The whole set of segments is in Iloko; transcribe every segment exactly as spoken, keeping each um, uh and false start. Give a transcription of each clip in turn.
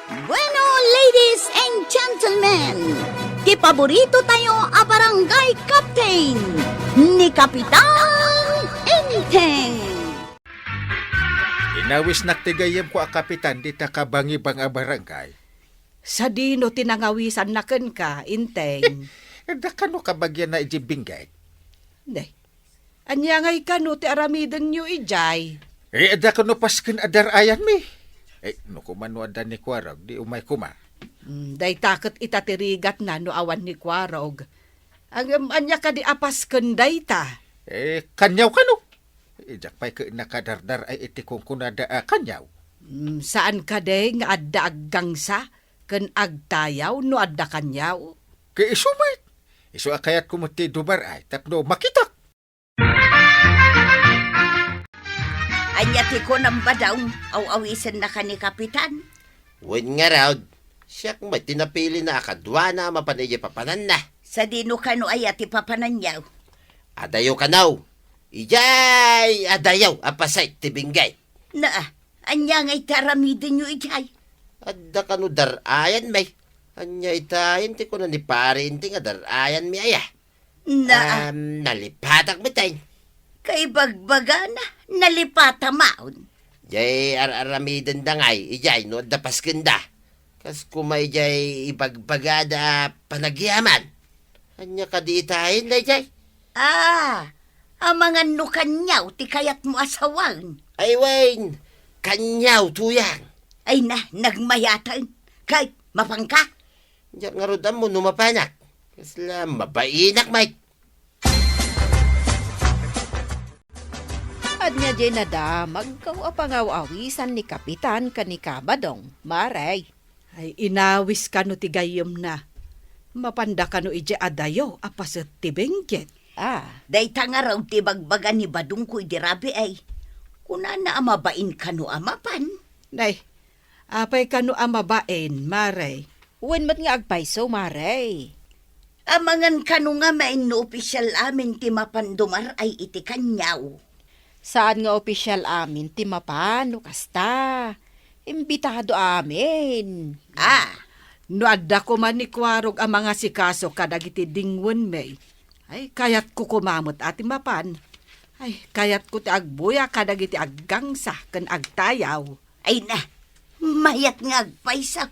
Bueno, ladies and gentlemen, ti paborito tayo a barangay captain, ni Kapitan Enteng. Inawisnak ti gayyemko a kapitan dita kabangibang a barangay. Sadino ti nangawisanna kenka, Enteng? Adda kano kabagianna idiay Benguet? Nay, ania ngay kano ti aramidenyo idiay? Eh, adda kano pasken a dar-ayanmi? Eh, no koma no adda ni Kuarog, di umay koma. Mm, dayta ket ita ti rigatna no awan ni Kuarog. Ngem ania kadi a pasken dayta? Eh, kaniaw kano? Diak pay ket nakadardar-ay iti kunkunada a kaniaw. Mm, saan kadi nga adda aggangsa ken agtayaw no adda kaniaw? Ket isu met. Isu a kayatko met ti dumar-ay tapno makitak. Ania ti kunam, Badong? Aw-awisennaka ni Kapitan? Wen ngarud, siak met ti napilina a kaduana a mapan idiay papananna. Sadino kano aya ti papananyo? Adayo kano. Idiay adayo a pasay ti Benguet. Naa, ania ngay ti aramidenyo idiay? Adda kano dar-ayanmi. Ania itayen ti kuna ni Pari Enteng a dar-ayanmi aya? Na, Am, nalipatak met, ay. Kaibagbagana, nalipata maon. Jay ar-aramidenda ngay, ijay no adda paskenda. Kas kuma ijay ibagbagada a panagyaman. Ania kadi itayen dayjay? Ah, amangan no kaniaw ti kayatmo a sawen. Ay, wen, kaniaw, tuyang. Ay na, nagmayaten. Kay, mapanka? Diak ngarud ammo no mapanak. Kasla mabainak, Mike. Ania jay nadamagko a pangaw-awisan ni Kapitan ken ni Kabadong, Mare? Ay, inawis kano ti gayyemna. Mapanda kano idiay adayo a paset ti Benguet. Ah. Dayta ngarud ti ibagbaga ni Badongko idi rabii. Kunana a mabain kano a mapan. Nay, apay kano a mabain, Mare? Wen met nga agpayso, Mare. Amangan kano ngamin no opisial amin ti mapan dumar-ay iti kaniaw? Saan nga opisial amin ti mapan no kasta. Imbitado amin. Ah, no adda koma ni Kuarog a mangasikaso kadagiti dingwenmi, ay, kayatko koma met a ti mapan. Ay, kayatko ti agbuya kadagiti aggangsa ken agtayaw. Ay na, mayat nga agpayso.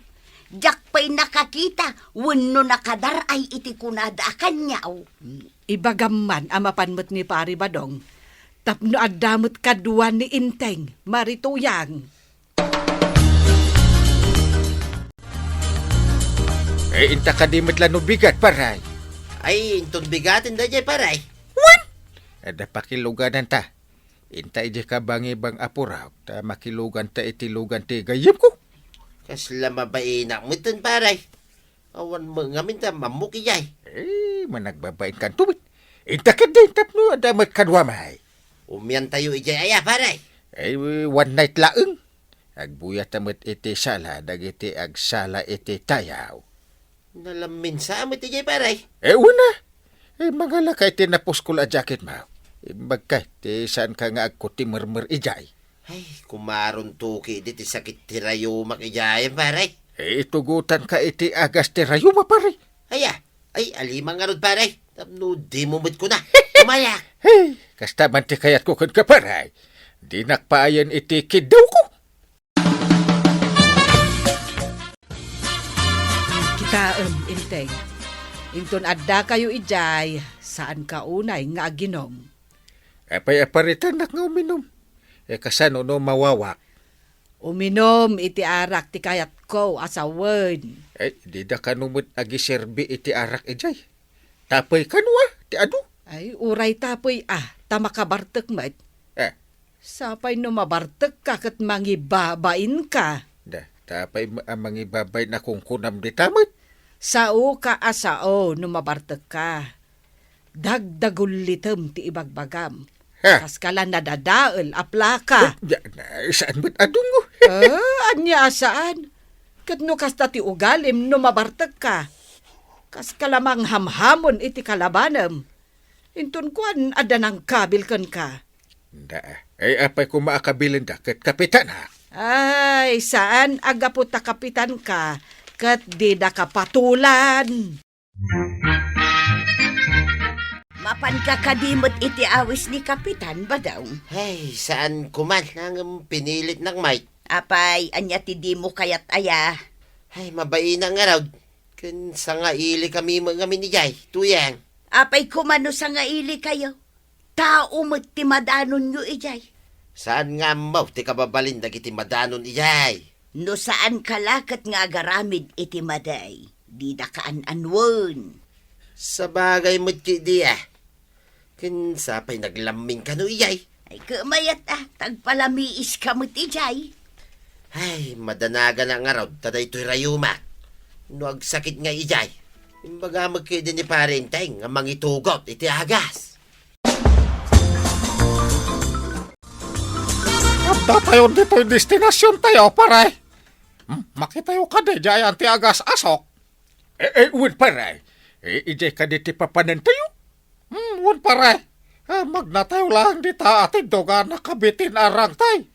Diak pay nakakita wenno nakadar-ay iti kunada a kaniaw. Ibagam man a mapan met ni Pari Badong, tapno adda met kadua ni Enteng, Mare Tuyang. Eh, inta kadi met la no bigat, Pare? Ay, inton bigaten dayjay, Pare. Wen! Adda pakilugananta. Inta idiay kabangibang a puraw, ta makiluganta iti lugan ti gayyemko. Kasla mabainak metten, Pare. Awan met ngamin ta mammok ijay. Eh, managbabain kanto met. Inta ketdi tapno adda met kaduami. Umiantayo ijay aya, Pare? Eh, one night laeng. Agbuyata met iti sala dagiti agsala iti tayaw. Nalaminsa met ijay, Pare? Eh, wen a. Eh, mangalaka iti napuskol a jacketmo. Imbagka ti saanka nga agkutimermer ijay. Ay, kumaron tuki di ti sakit ti rayumak ijayen, Pare. Eh, itugotanka iti agas ti rayuma, Pare. Aya, ay, alima ngarud, Pare. Tapno dimo met kuna. Umayak. Hey, kasta man ti kayatko kenka, Pare. Dinak paayen iti kiddawko. Kitaem, Enteng. Inton addakayo idiay, saanka unay nga aginom. Apay a paritannak nga uminom? Eh, kasano no mawawak? Uminom iti arak ti kayatko a sawen. Eh, dida kano met agiserbi iti arak idiay. Tapay kano a, ti adu? Ay, uray tapay a, ta makabartek met. Eh. Sapay no mabartekka ket mangibabainka. Da, tapay ma-, a mangibabain a kunkunam dita met. Saoka a sao no mabartekka. Dagdagullitem ti ibagbagam. Ha? Kaskala nadadael a plaka. Eh, da, na, saan met a dungo? Ah, ania a saan? Ket no kasta ti ugalim no mabartekka. Kaskala manghamhamon iti kalabanem. Inton kuan, adda nangkabil kenka. Da, eh, apay koma a kabilenda ket kapitanak? Ay, saan a gapu ta kapitanka, ket didaka patulan. Mapanka kadi met iti awis ni Kapitan, Badong? Ay, saan ko man, ngem pinilitnak met. Apay, ania ti dimo kayat aya? Ay, mabain ngarud. Ken sangaili kami met ngamin idiay, Tuyang. Apay koma no sangaili kayo? Tao met ti madanonyo idiay. Saan nga ammo ti kababalin dagiti madanon idiay? No saan ka la ket nga agaramid iti madi, didaka an-anuen. Sabagay met ketdi a. Ken sapay naglamming kano idiay? Ay, kemayat a, ta agpalamiiska met idiay. Ay, madanaganak ngarud ta daytoy rayumak. No agsakit nga idiay, imbaga met ketdi ni Pare Enteng nga mangitugot iti agas. Addatayon ditoy destinasiontayo, pare. Hmm, makitayo kadi diay ti agas-asok? Eh, eh, wen, pare. Eh, idiay kadi ti papanantayo? Hmm, wen, pare. Ah, magnatayo laeng dita a tindog a nakabitin a rangtay.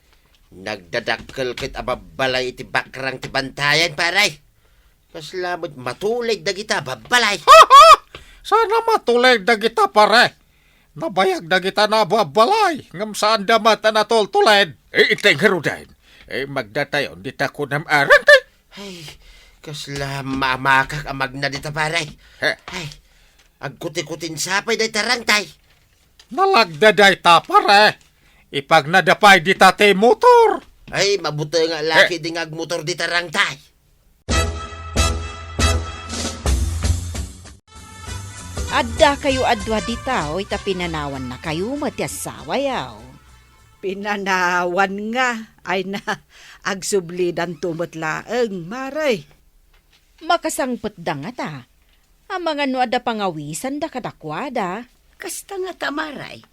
Nagdadakkel ket a babbalay iti bakrang ti bantayan, pare. Kasla met matulid dagita babbalay. Saan a matulid dagita, pare. Nabayag dagita nababbalay, ngem saanda met a natultulid. Eh, itay ngaruden. Eh, magnatayon dita kunam a rangtay. Ay, kasla maamakak a magna dita, pare. He. Ay, agkutikutin sapay dayta rangtay. Nalagda dayta, pare. Ipagnada pay dita ti motor. Ay, mabutenga la ketdi nga agmotor dita rangtay. Addakayo a dua dita, oy, ta pinanawannakayo met ti assawayo. Pinanawan nga, ay na, agsublidanto met laeng, mare. Makasangpetda ngata, amangan no adda pangawisanda kadakuada. Kasta ngata, mare.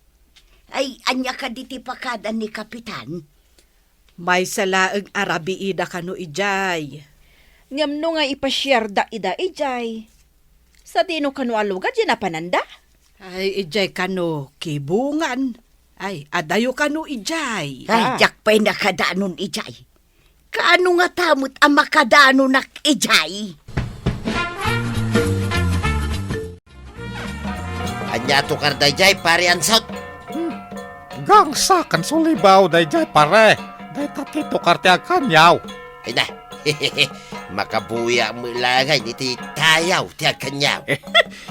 Ay, ania kadi ti pakada ni Kapitan? Maysa laeng a rabiida kano idiay. Ngem no nga ipasiarda ida idiay, sadino kano a lugar diay napananda? Ay, idiay kano kibungan. Ay, adayo kano idiay. Ay, ah, diak pay nakadanon idiay. Kaano ngata met a makadanonak idiay? Ania a tukar daydiay, Pare Ansot? Hmm. Gangsa ken sulibaw daydiay, pare. Dayta ti tukar ti agkaniaw. Ay na, makabuya met laeng iti tayaw ti agkaniaw.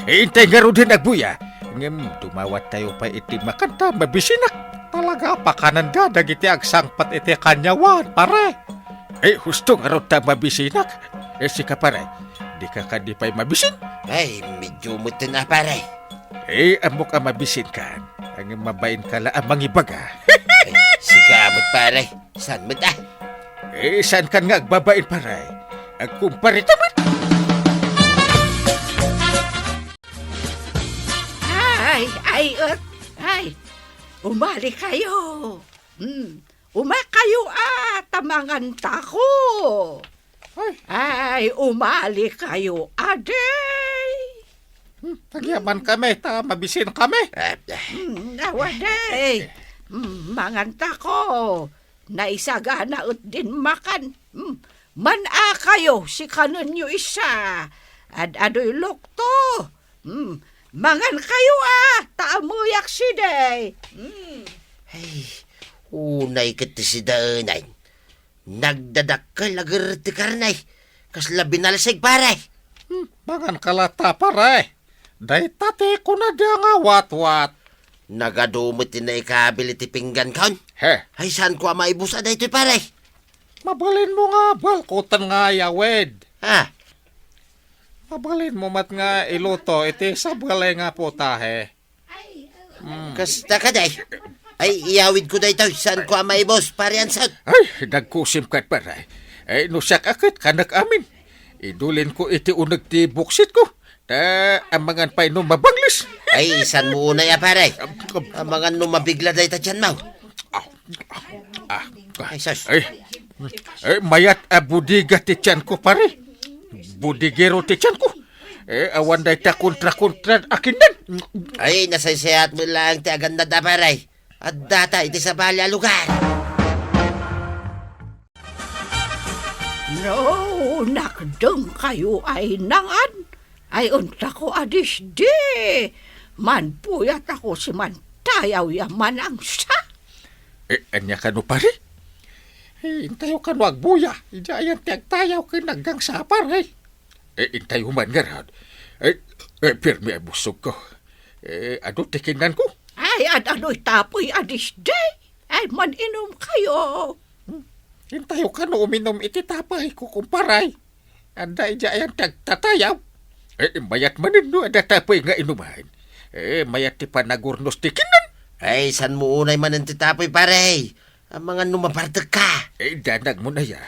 Intay ngaruden agbuya. Ngem dumawattayo pay iti makanta mabisinak. Talaga a pakananda dagiti agsangpet iti kaniawan, pare. Eh, husto ngarud ta mabisinak. Eh, sika, pare, dika kadi pay mabisin? Ay, medyo metten a, pare. Eh, ammok a mabisinkan. Ngem mabainka la a mangibaga. Eh, sika met, pare. Saan met a? Eh, saankan nga agbabain, pare? Agkumparita met. Ay, ay, et, ay. Umalikayo. Hmm. Umakayo a, ta mangantako. Ay. Ay, umalikayo, adi. Hmm, agyaman kami, ta mabisin kami. Hmm, awa, di. Hmm, mangantako. Naisagana et din makan. Hmm, man-akayo, sikanenyo isa. Ad-adoy lukto. Hmm, mangankayo a, ta ammoyak sidi. Hmm. Ay, unay ket ti sidaenan. Nagdadakkel a gerrek ti karne. Kasla binalsig, pare. Hmm, manganka latta, pare. Dayta ti kunada nga watwat. Nagadu met ti naikabil iti pinggankon. He. Ay, saanko a maibus a daytoy, pare? Mabalinmo nga balkuten nga ayawid. Ah. Mabalinmo met nga iluto iti sabali nga putahe. Mm. Kasta kadi. Ay, iyawidko daytoy. Saanko a maibus, Pare Ansot? Ay, nagkusim ket, pare. Ay, no siak a ket, kanak amin. Idulinko iti uneg ti buksitko. Ta, amangan pay no mabanglis. Ay, saanmo unay a, pare? Amangan no mabigla dayta tianmo. Ah, ah, ah. Ay, sus. Ay, ay, mayat a bodega ti tianko, pare. Bodegero ti tianko. Eh, awan dayta kontra-kontra a kinnan. Ay, nasaysayaat met laeng ti agannad a, pare. Addata iti sabali a lugar. No, nakdengkayo ay nangan, ay untako a disdi, manbuyatako si mantayaw ya manangsa. Eh, ania kano, pare? Eh, intayo kano agbuya, idiay ayan ti agtayaw ken aggangsa, pare. Eh, intayo man ngarud. Eh, eh, pirmi a busogko. Eh, adu ti kinnanko. Ay, ad-adoy tapoy a disdi? Ay, man-inumkayo. Hmm. Intayo kano uminum iti tapoyko, kumpare. Adda idiay ayan ti agtatayaw. Eh, mayat manen no adda tapoy nga inuman. Eh, mayat ti panagurnos ti kinnan. Ay, sanmo unay manen ti tapoy, pare. Amangan no mapartekka. Eh, danagmon aya.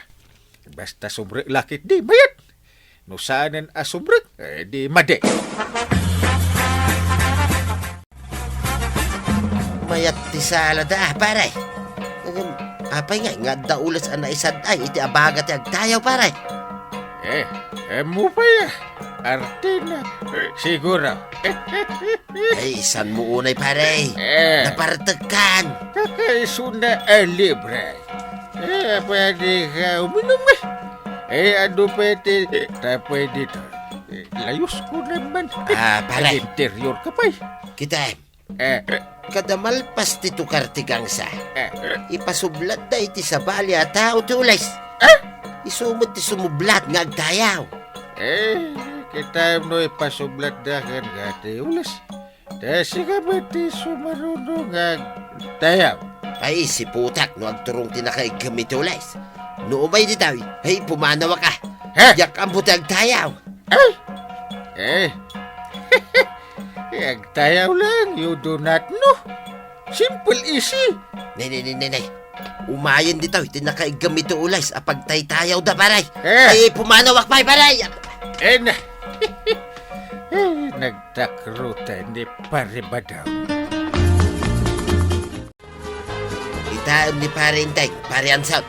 Basta sumrek la ketdi, mayat. No saanen a sumrek, eh, di madi. Mayat ti salada, pare. Ngem, apay ngay nga adda ules a naisad-ay iti abaga ti agtayaw, pare? Eh, ammo pay, ah. Artina. Siguro. Ay, sanmo unay, pare. Eh. Napartekkan. Kakaisuna a libre. Eh, pwede ka uminum, eh. Eh, ano pwede? Ta pwede to. Eh, layusko naman. Ah, pare. Nag-interior ka pay. Kita, eh. Eh. Kada malpas ti tukar ti gangsa, eh, ipasublatda iti sabali a tao ti ules. Eh? Isu met ti sumublat nga agtayaw. Eh, kita no ipasublatda ken nga ti ules. Ta sika met ti sumaruno nga agtayaw. Ay, siputak no agturong ti nakaiggem iti ules. No umay ditoy, ay, pumanawak a. Ha? Diak ammo ti agtayaw. Eh? Eh. Eh, agtayaw lang, you do not know. Simple, easy. Nay, nay, nay, nay, nay. Umayen ditoy ti nakaiggem iti ules a pagtaytayawda, pare. Eh. Ay, pumanawak pay, pare. Eh, na. Eh, nagtakrutan ni Pare Badong. Kitaem ni Pare Enteng, Pare Ansot.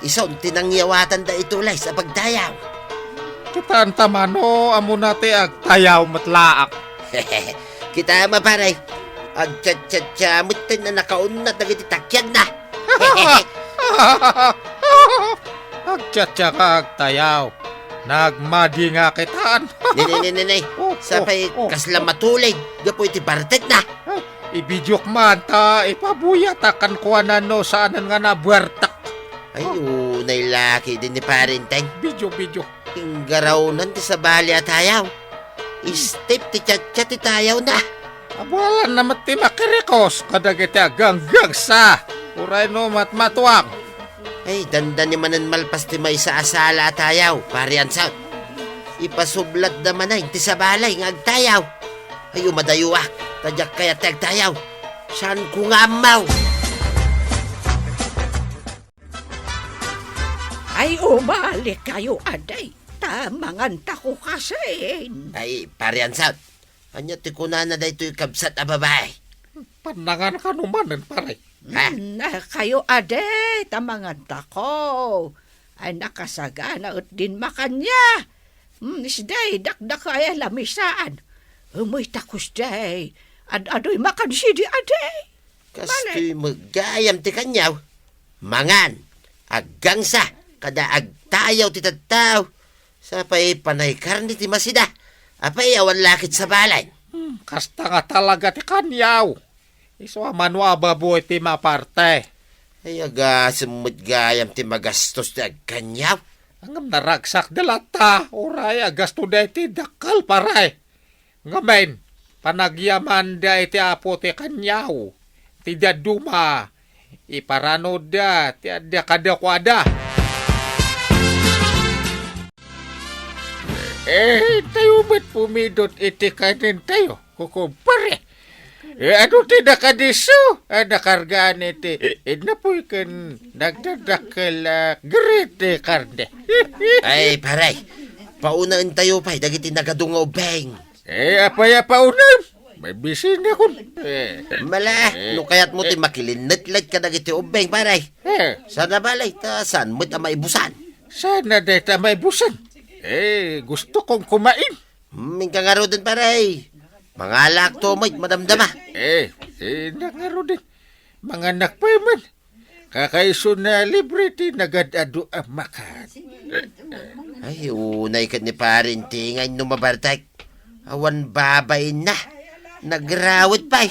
Isun ti nangyawatanda iti ules a pagtayaw. Kitaenta mano, ammona ti agtayaw met laak. Kitaem a, pare. Agchatchatcha met ti nakaunat dagiti takiagna. Agchatcha nga agtayaw. Nagmadi nga kitan. Nini, nini, nini. Oh, oh, oh. Sapay kasla matulid gapu iti bartekna. Ay, ibidiok man ta ipabuyatak kenkuana no saanen nga nabuertek. Ay, oh, unay la ketdi ni Pare Enteng. Bidio, bidio. Inggarawnan ti sabali a tayaw. Step ti chatchat ti tayawna. Abualanna met ti makirikos kadagiti agganggansa. Uray no matmatuang. Ay, dandani manen malpas ti maysa a sala a tayaw, Pare Ansot. Ipasublatda manen ti sabali nga agtayaw. Ay, umadayoak, ta diak kayat ti agtayaw. Saanko nga ammo. Ay, umalikayo, adi, ta mangantako kasin. Ay, Pare Ansot, ania ti kunana daytoy kabsat a babai? Pannangan kano manen, pare. Ha? Mm, ah, kayo, adi, ta mangantako. Ay, nakasagana et din makanna. Mm, isday, dakdaka ay lamisaan. Umay ta kusday. Ad-adoy makan sidi, adi. Kastoy met gayam ti kaniaw. Mangan, aggangsa, kada agtayaw ti tattao. Sapay panay karne ti masida. Apay awan la ket sabali. Hmm, kasta nga talaga ti kaniaw. Isu a mano a baboy ti maparte. Ay, agasem met gayam ti magastos ti agkaniaw. Ngem naragsak da latta, uray agasto da iti dakkel, pare. Ngamin, panagyamanda iti Apo ti kaniaw, ti dadduma, iparanodda ti adda kadakuada. Eh, tayo met pumidot iti kanen tayo, kukumpare. Eh, adu ti nakadisso? Ah, nakargaan iti, eh, napuy ken nagdadakkel, ah, grit ti karne. Ay, pare, paunaentayo pay dagiti nagadu nga ubbing. Eh, apay a paunam? May bisinakon. Eh. Mala, eh, no kayatmo ti eh, makilinletlet kadagiti ubbing, pare. Eh. Sana balay, ta saan met a maibusan? Sana dayta maibusan? Eh, gusto kong kumain. Hmm, inka ngaruden, pare. Mangalakto met madamdama. Eh, eh, inka ngaruden. Manganak pay man. Kakaisuna, libre ti nagad-adu a makan. Ay, unay ket ni Pare Intingay no mabartek. Awan babainna. Nagrawet pay.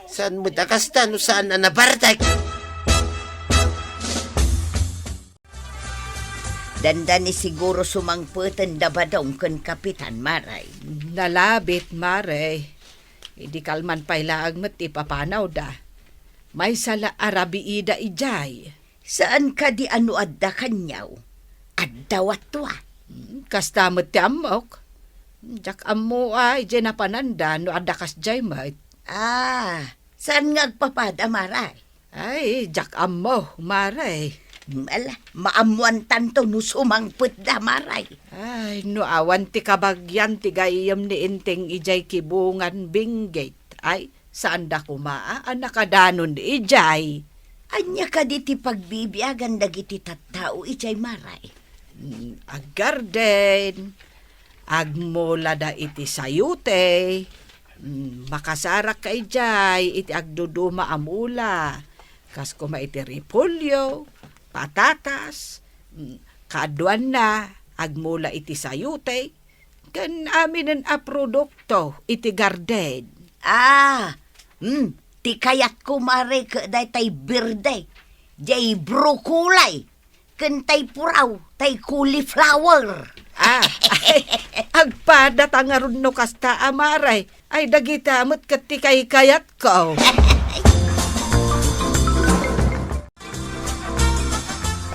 Saan met a kasta no saan a nabartek? Dandani siguro sumangpeten da Badong ken Kapitan, Mare. Nalabit, Mare. Idi kalman pay laeng met ti papanawda. Maysa la a rabiida idiay. Saan kadi a no adda kaniaw? Adda watwa. Hmm, kasta met ti ammok. Diak ammo a idiay napananda no adda kasdiay met. Ah, saan nga agpapada, Mare? Ay, diak ammo, Mare. Ala, maammoantanto no sumangpetda, Mare. Ay, no awan ti kabagian ti gayyem ni Inting idiay Kibungan Benguet, ay, saanda koma a nakadanon idiay. Ania kadi ti pagbibiagan dagiti tattao idiay, Mare? Mm, aggarden, agmulada iti sayote, mm, makasarakka idiay iti agduduma a mula, kas koma iti repolyo, patatas, mm, kaaduanna, agmula iti sayote, ken aminen a produkto iti garden. Ah, mm, ti kayatko, Mare, ket daytay berde, jay broccoli, ken tay puraw, tay cauliflower. Ah, ay, agpada ta ngarud no kasta a, Mare. Ay, dagita met ket ti kaykayatko.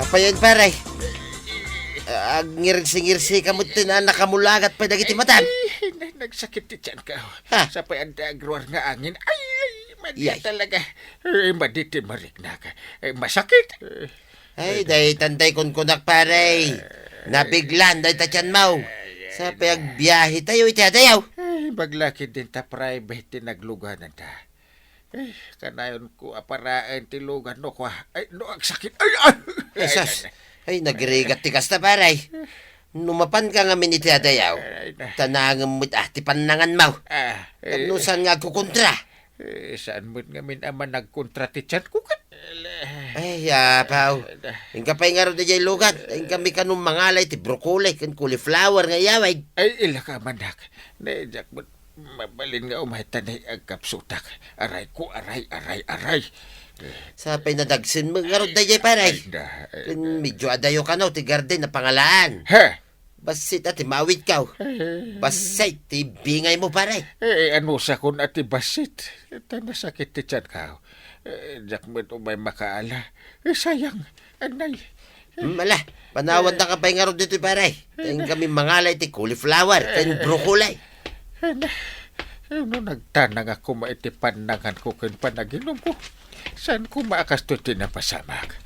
Apayen, Pare? Agngirsi-ngirsi ka met ti na-, nakamulagat pay dagiti matam. Ay, na-, nagsakit ti tiyanko. Ha? Sa pay adda agruar nga angin. Ay, ay, madi Yay. talaga. Ay, madi ti mariknak. Ay, masakit. Ay, daytan tay kunkunak, Pare. Nabiglan dayta tiyanmo. Sa pay agbiahe tayo iti adayaw. Ay, baglakid din ta private ti nagluganan ta. Eh, kanayon ko a paraen ti lugan no kua. Ay, no agsakit. Ay, ay! Ay, sus. Ay, nagrigat ti kasta, Pare. No mapan ka ngamin iti adayaw, Ay, na. tanangem met ah, ti pannangan mo. Ah, Ket eh. no saan nga agkukontra? Eh, saan met ngamin a managkontra ti tiyan ko ket? Ay, apaw. Ay, na. Inka pay ngarud idiay lugan. Inka mi kano mangala iti broccoli ken cauliflower nga iyawid. Ay, ilaka mandak. Ne, diak met Mabalin nga umay ta nay agkapsutak. Aray ko, aray, aray, aray. Sapay nadagsen mo ngarud daydiay, pare. Ay, da, ay, Ken da. medyo adayo kano ti garden a pangalaan. He! Bassit a ti maawidkaw. Eh. Bassit ti bingay mo, pare. Eh, anusakon a ti bassit. Ta nasakit ti tiyankaw. Eh, diak met umay makaala. Eh, sayang. Anay. Hmm, ala, panawan ta ka pay ngarud ditoy, pare. Taing kami mangala iti cauliflower ken broccoli. Ay, na, no nagtanangak koma iti pannanganko ken panaginumko, saan koma a kastoy ti napasamak?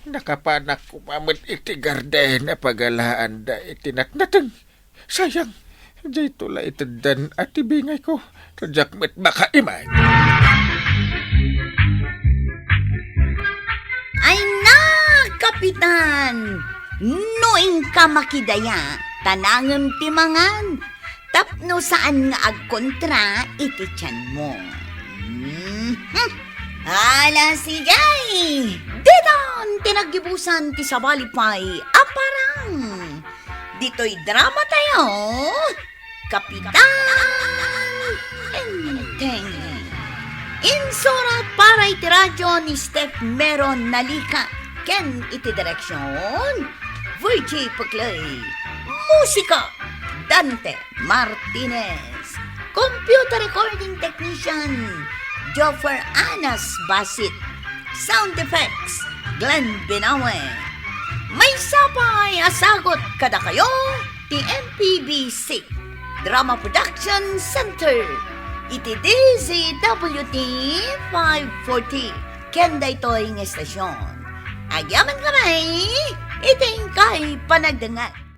Nakapanak koma met iti garden a pagalaanda iti natnateng. Sayang, dayto la iteddan a ti bingayko. Diak met makaimay. Ay na, Kapitan! No inka makidaya, tanangem ti mangan, tapno saan nga agkontra iti tianmo. Mhm. Ala, sige! Ditan ti naggibusan ti sabali pay a parang. Ditoy drama tayo, Kapitan Enteng. Insurat para iti radyo ni Steph Meron Nalica ken iti direksyon, Virgie Puclay. Musika, Dante Martinez. Computer recording technician, Joffer Anas Basit. Sound effects, Glenn Binawe. Maysa pay a sagut kadakayo ti M P B C Drama Production Center iti D Z W T five forty. Ken daytoy nga estasyon, agyamankami iti inkay panagdengngeg.